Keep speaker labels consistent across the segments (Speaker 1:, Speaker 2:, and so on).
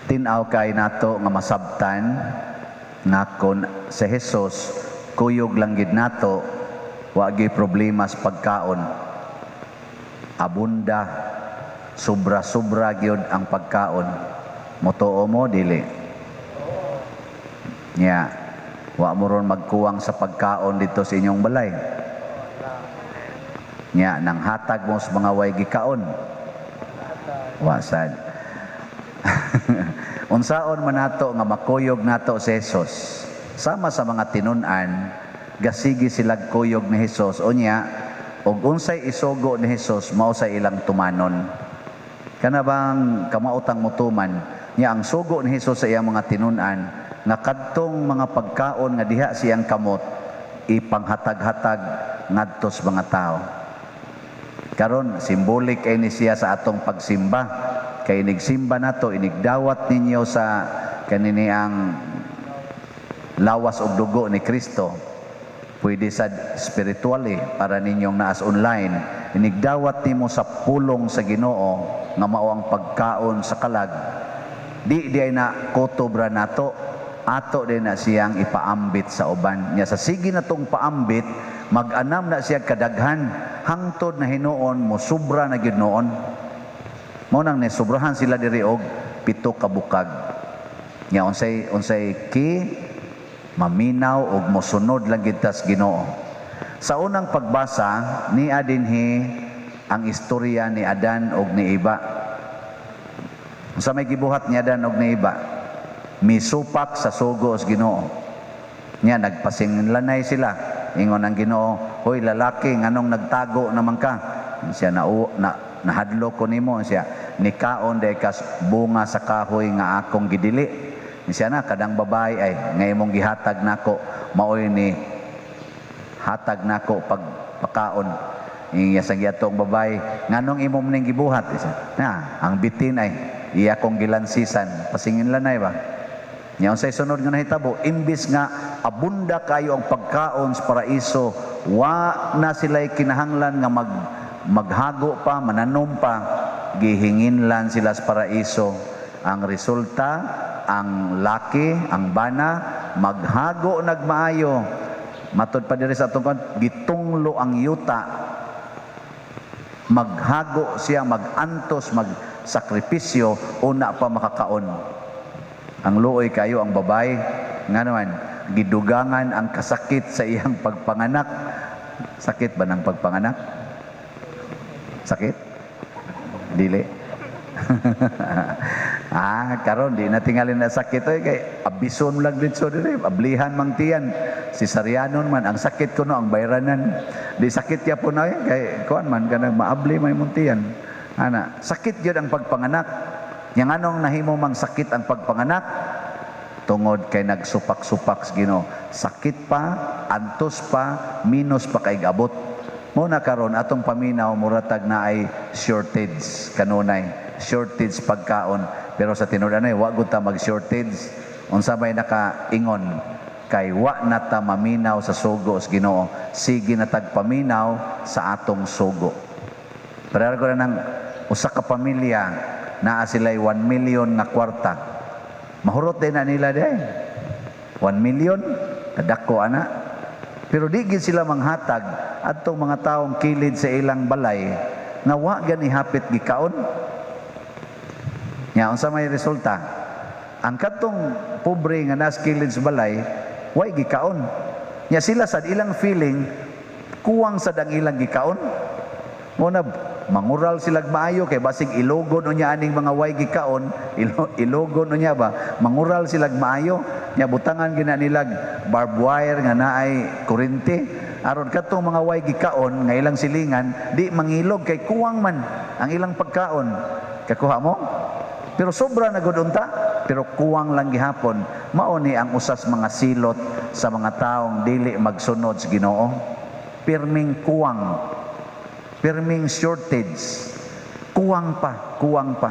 Speaker 1: Tin-aw kay nato nga masabtan nga kon si Jesus kuyog lang gid nato, wa gyud problema sa pagkaon. Abunda, sobra-sobra gyud ang pagkaon. Motuo mo, dili? Nya, wa mo ron magkuwang sa pagkaon dito sa inyong balay. Nya, nang hatag mo sa mga way gikaon. Wa sad. Unsaon man nato nga makuyog nato si Jesus? Sama sa mga tinun-an, gasigi sila kuyog ni Jesus. Unya, og unsay isugo ni Jesus, mao sa ilang tumanon. Kana bang kamaotang mutuman niya ang sugo ni Jesus sa iyang mga tinun-an nga kadtong mga pagkaon nga diha siyang kamot ipanghatag-hatag ngadto sa mga tao. Karon, symbolic ay ni siya sa atong pagsimba. Kay inigsimba nato, inigdawat ninyo sa kanini ang lawas ug dugo ni Kristo. Pwede sa spiritually para ninyong naas online. Inigdawat nimo sa pulong sa Ginoo nga mao ang pagkaon sa kalag. Di di ay na kutob ra nato, ato din na siyang ipaambit sa uban. Nya sa sige na tong paambit, mag-anam na siya kadaghan hangtod na hinuon mo sobra na gyud noon. Mao nang nisobrahan sila diri og 7 ka bukag. Nya unsay unsay ki maminaw og mosunod lang gid tas Ginoo. Sa unang pagbasa ni dinhi ang istorya ni Adan og ni Eva. Unsa may gibuhat ni Adan og ni Eva? Misupak sa sugo sa Ginoo. Nya nagpasinlanay sila. Ingon ang Ginoo, "Hoy lalaki, nganong nagtago naman ka?" Siya na nahadlok ko nimo. Siya, "Nikaon day kas bunga sa kahoy nga akong gidili." Siya na kadang babae ay nga imong gihatag nako, maoy ni hatag nako pagpakaon. Iya sa giyatong babae, "Nganong imong ning gibuhat?" Siya, "Na, ang bitin ay iya kong gilansisan." Pasingin lanay ba? Nya unsay sunod nga nahitabo? Imbis nga abunda kayo ang pagkaon sa paraiso, wa na sila'y kinahanglan nga maghago pa, mananom pa, gihinginlan sila sa paraiso. Ang resulta, ang laki, ang bana, maghago nagmaayo. Matod pa diri sa atong kon, gitunglo ang yuta. Maghago siya, magantos, magsakripisyo, una pa makakaon. Ang luoy kayo ang babae, nga naman, gidugangan ang kasakit sa iyang pagpanganak. Sakit ba ng pagpanganak? Sakit? Dili. Karon di na tingali na sakit oy, kay abison lang dito diri, ablihan mang tiyan. Cesareanon man ang sakit kuno ang bayranan. Di sakit ya po na oy, kay kuan man kanang maabli may mong tiyan. Ana, sakit gyud ang pagpanganak. Yang anong nahimo mang sakit ang pagpanganak? Tungod kay nagsupak-supak sa Ginoo. Sakit pa, antos pa, minus pa kay abot. Muna karon atong paminaw muratag na ay shortage kanunay. Shortage pagkaon. Pero sa tinuod anay wa gud ta mag-shortage. Unsa may nakaingon kay wa na ta maminaw sa sugo sa Ginoo. Sige na tag paminaw sa atong sugo. Pero ko na ng usa ka pamilya, naa sila'y 1 million nga kwarta. Mahurot din na nila day. 1 million, kadako ana. Pero di gid sila manghatag adtong mga taong kilid sa ilang balay nga wa gani hapit gikaon. Nya unsa may resulta? Ang kadtong pobre nga nas kilid sa balay, way gikaon. Nya sila sad ilang feeling kuwang sad ang ilang gikaon. Mo na mangural sila maayo kay basig ilogon unya aning mga way gikaon, ilogon unya ba, mangural sila maayo. Nya butangan gina nilag barbed wire nga naay kuryente aron kadtong mga way gikaon nga ilang silingan di mangilog kay kuwang man ang ilang pagkaon. Kakuha mo? Pero sobra na gud unta, pero kuwang lang gihapon. Mao ni ang usas mga silot sa mga taong dili magsunod sa Ginoo. Pirming kuwang, pirming shortage. Kuwang pa, kuwang pa.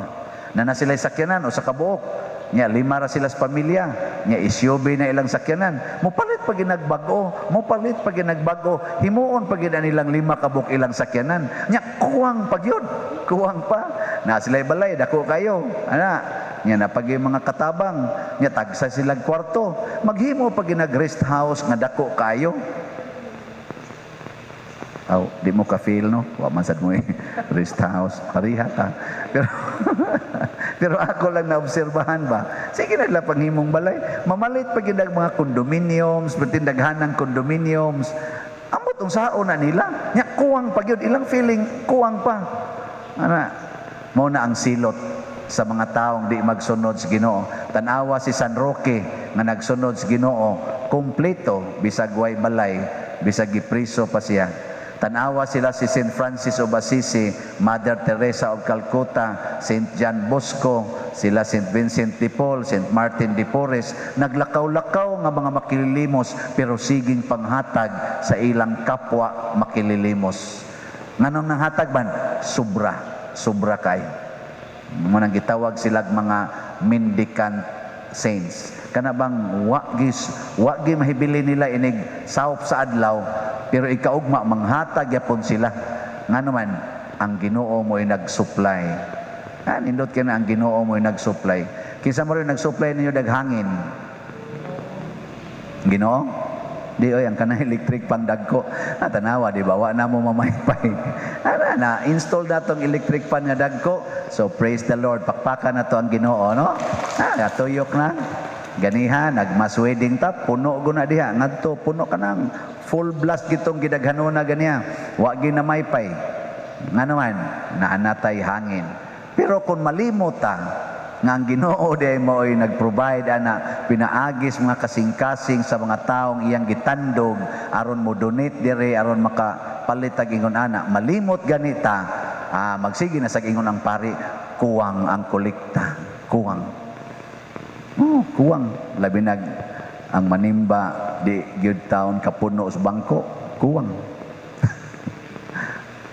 Speaker 1: Na na sila'y sakyanan o sa kabuok. Nya lima ra sila sa pamilya. Nya SUV na ilang sakyanan. Mopalit pa ginagbag-o, mopalit pa ginagbag-o. Himuon pa gid nilang 5 ka buok ilang sakyanan. Nya kuwang pa gyud, kuwang pa. Na sila'y balay, dako kayo. Ana, Nya na pag yung mga katabang, nya tagsa silang kwarto. Maghimo pag nag-rest house nga dako kayo. Aw, di mo ka-feel, no? Wa man sad mo eh, rest house. Pareha ta. Pero pero ako lang naobserbahan ba. Sige na lang panghimong balay. Mamalit pa gyud ang mga condominiums, bitin daghanang condominiums. Amot unsaon na nila. Nya kuwang pa gyud ilang feeling, kuwang pa. Ana, mao na ang silot sa mga taong di magsunod sa Ginoo. Tanawa si San Roque nga nagsunod sa Ginoo, kompleto bisag way balay, bisag gipriso pa siya. Tanawa sila si St. Francis of Assisi, Mother Teresa of Calcutta, St. John Bosco, sila St. Vincent de Paul, St. Martin de Porres, naglakaw-lakaw nga mga makililimos pero siging panghatag sa ilang kapwa makililimos. Nganong nanghatag man? Sobra, sobra kay. Mo nang gitawag sila mga mendicant saints. Kana bang wa gi mahibili nila inig saop sa adlaw, pero ikaugma manghatag yapon sila. Ngano man ang Ginoo mo'y nag-supply. Ah, nindot kay na ang Ginoo mo'y nag-supply. Kinsa mo rin nag-supply ninyo daghangin? Ginoo? Di oy, ang kanang electric fan dagko. Ah, tanawa di ba, wa na mo mamaypay. Ana na install na tong electric fan nga dagko. So praise the Lord. Pakpakan na to ang Ginoo, no? Ah, tuyok na. Ganiha nagmass wedding ta, puno guna diha ngadto, puno kanang full blast gitong gidaghanona ganiha. Wa ginamaypay. Ngano man naanatay hangin. Pero kung malimot ta nga ang Ginoo di mao'y nag-provide ana pinaagis mga kasing-kasing sa mga taong iyang gitandog aron mo donate dire aron makapalit ag ingon ana, malimot ganita, ah, magsige na sa ingon ang pari, kuwang ang kolekta, kuwang. Oh, kuwang labi nag ang manimba di gyud taon kapuno sa bangko, kuwang.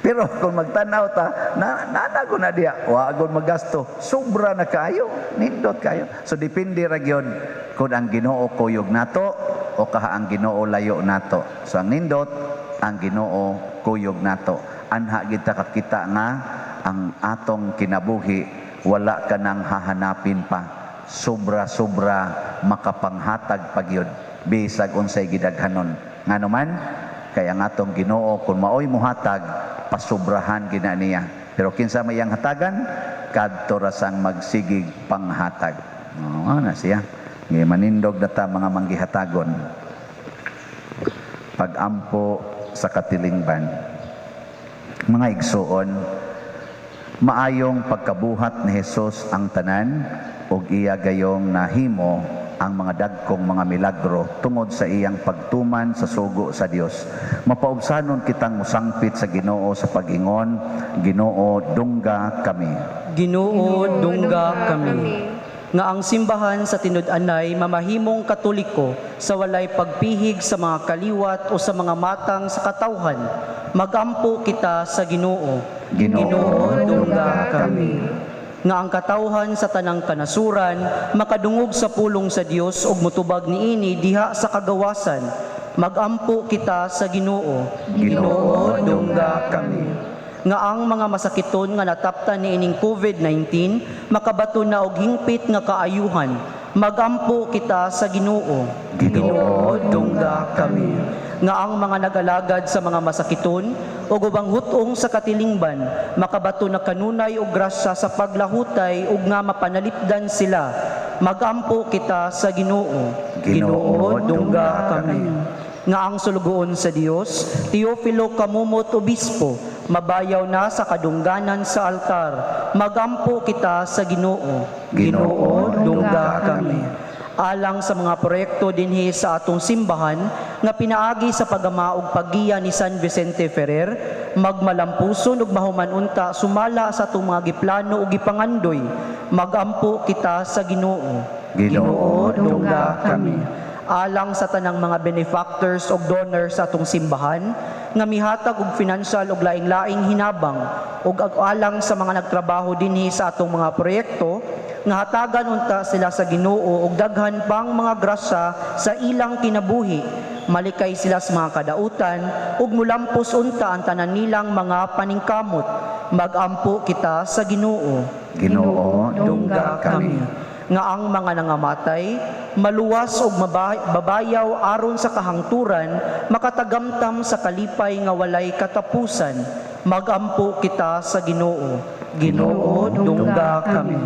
Speaker 1: Pero kung magtanaw ta, na nanago na diya, wa agon magasto, sobra na kayo, nindot kayo. So depende ra gyud kung ang Ginoo kuyog nato o kaha ang Ginoo layo nato. So ang nindot, ang Ginoo kuyog nato. Anha kita kakita nga ang atong kinabuhi wala ka nang hahanapin pa. Sobra-sobra makapanghatag pagyud bisag unsay gidaghanon. Ngano man kay ang atong Ginoo kung maoy muhatag, pasubrahan gina niya. Pero kinsa may iyang hatagan, kadto ra sang magsigig panghatag. Oh, na siya. Ngi manindog na ta mga manggihatagon. Pagampo sa katilingban. Mga igsuon, maayong pagkabuhat ni Hesus ang tanan ug iya gayong nahimo ang mga dagkong mga milagro tungod sa iyang pagtuman sa sugo sa Dios. Mapaubsanon kitang musangpit sa Ginoo sa pag-ingon, Ginoo, dungga kami.
Speaker 2: Ginoo, dungga kami. Nga ang simbahan sa tinud-anay mamahimong Katoliko sa walay pagpihig sa mga kaliwat o sa mga matang sa katawhan. Magampo kita sa Ginoo.
Speaker 1: Ginoo,
Speaker 2: dungga kami. Nga ang katawhan sa tanang kanasuran makadungog sa pulong sa Dios ug motubag niini diha sa kagawasan. Magampo kita sa Ginoo.
Speaker 1: Ginoo, dungga kami.
Speaker 2: Nga ang mga masakiton nga nataptan niining COVID-19 makabato na og hingpit nga kaayuhan. Magampo kita sa Ginoo.
Speaker 1: Ginoo,
Speaker 2: dungga kami. Nga ang mga nag-alagad sa mga masakiton ug ubang hutong sa katilingban makabato na kanunay og grasya sa paglahutay ug nga mapanalipdan sila. Magampo kita sa Ginoo.
Speaker 1: Ginoo, dungga kami.
Speaker 2: Nga ang sulugoon sa Dios, Teofilo Camomot Obispo, mabayaw na sa kadungganan sa altar. Magampo kita sa Ginoo.
Speaker 1: Ginoo, dungga kami.
Speaker 2: Alang sa mga proyekto dinhi sa atong simbahan nga pinaagi sa paggama ug paggiya ni San Vicente Ferrer, magmalampuson ug mahuman unta sumala sa atong mga giplano ug gipangandoy. Magampo kita sa Ginoo.
Speaker 1: Ginoo, dungga kami.
Speaker 2: Alang sa tanang mga benefactors ug donors sa atong simbahan nga mihatag og financial ug laing-laing hinabang ug alang sa mga nagtrabaho dinhi sa atong mga proyekto nga hatagan unta sila sa Ginoo og daghan pang mga grasya sa ilang kinabuhi. Malikay sila sa mga kadautan ug mulampos unta ang tanan nilang mga paningkamot. Magampo kita sa Ginoo.
Speaker 1: Ginoo, dungga kami.
Speaker 2: Nga ang mga nangamatay maluwas og mabayaw aron sa kahangturan, makatagamtam sa kalipay nga walay katapusan. Magampo kita sa Ginoo. Ginoo, dungga kami.